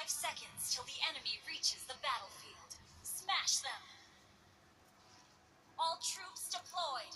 seconds till the enemy reaches the battlefield. Smash them! All troops deployed!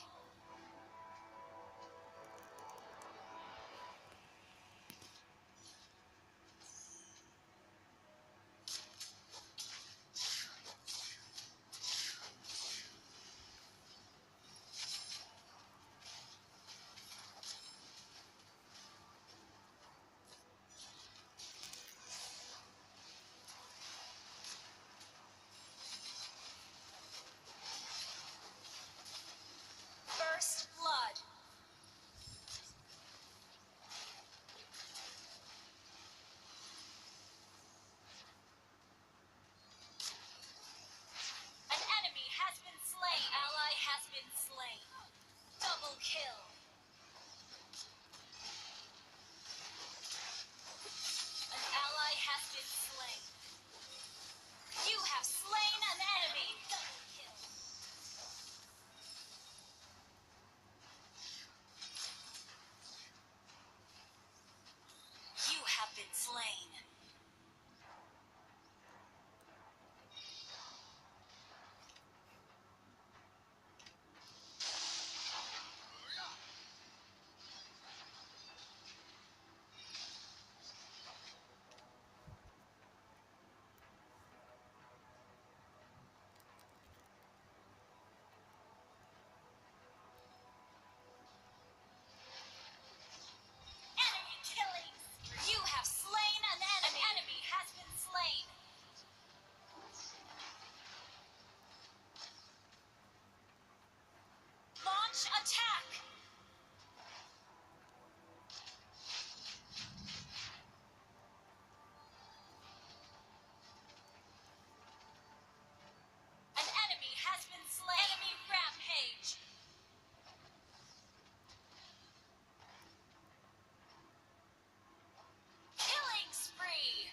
First blood! An enemy has been slain! An ally has been slain! Double kill! An ally has been slain! You have slain an enemy! Double kill! You have been slain! Enemy killing! You have slain an enemy! An enemy has been slain! Launch attack! An enemy has been slain! Enemy rampage! Killing spree!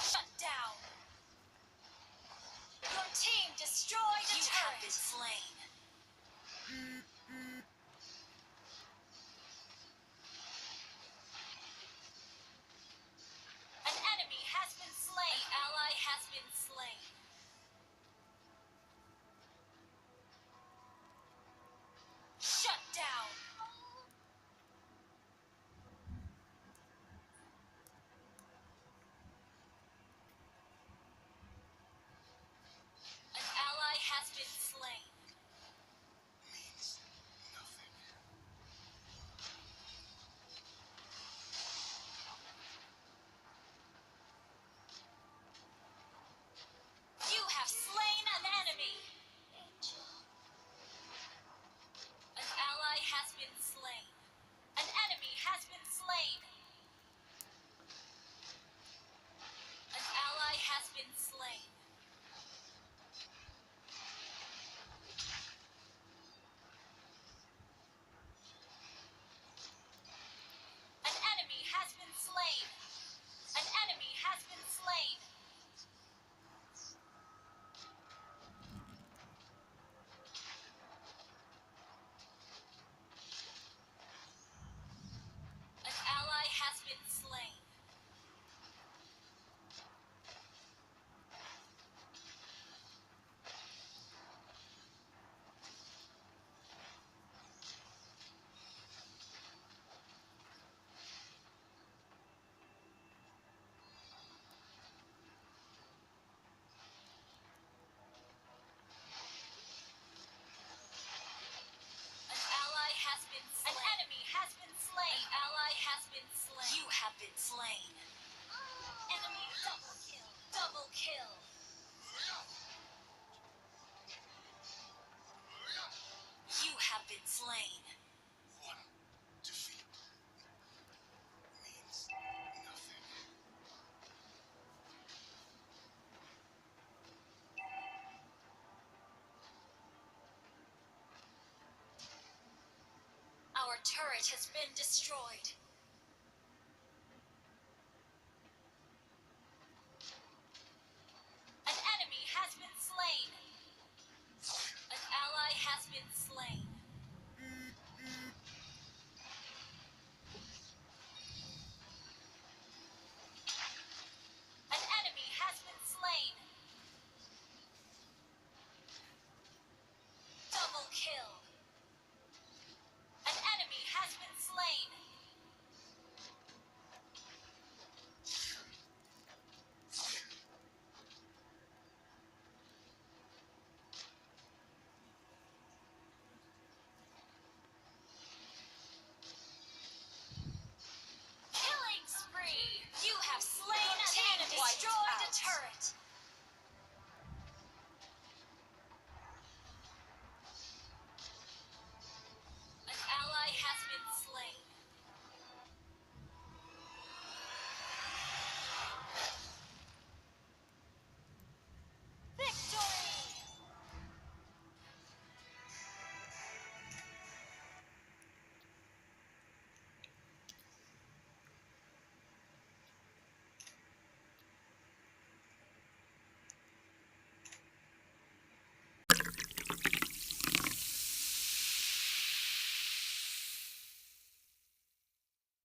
Shut down! Your team destroyed a turret! You have been slain! An enemy has been slain! An ally has been slain! Shut down! An ally has been slain! Means nothing. You have slain an enemy! An ally has been slain! An enemy has been slain! An ally has been slain! An enemy has been slain! An enemy has been slain! An ally has been slain! An ally has been slain! An enemy has been slain! An ally has been slain! You have been slain! Enemy double kill! Double kill! You have been slain! One defeat means nothing. Our turret has been destroyed.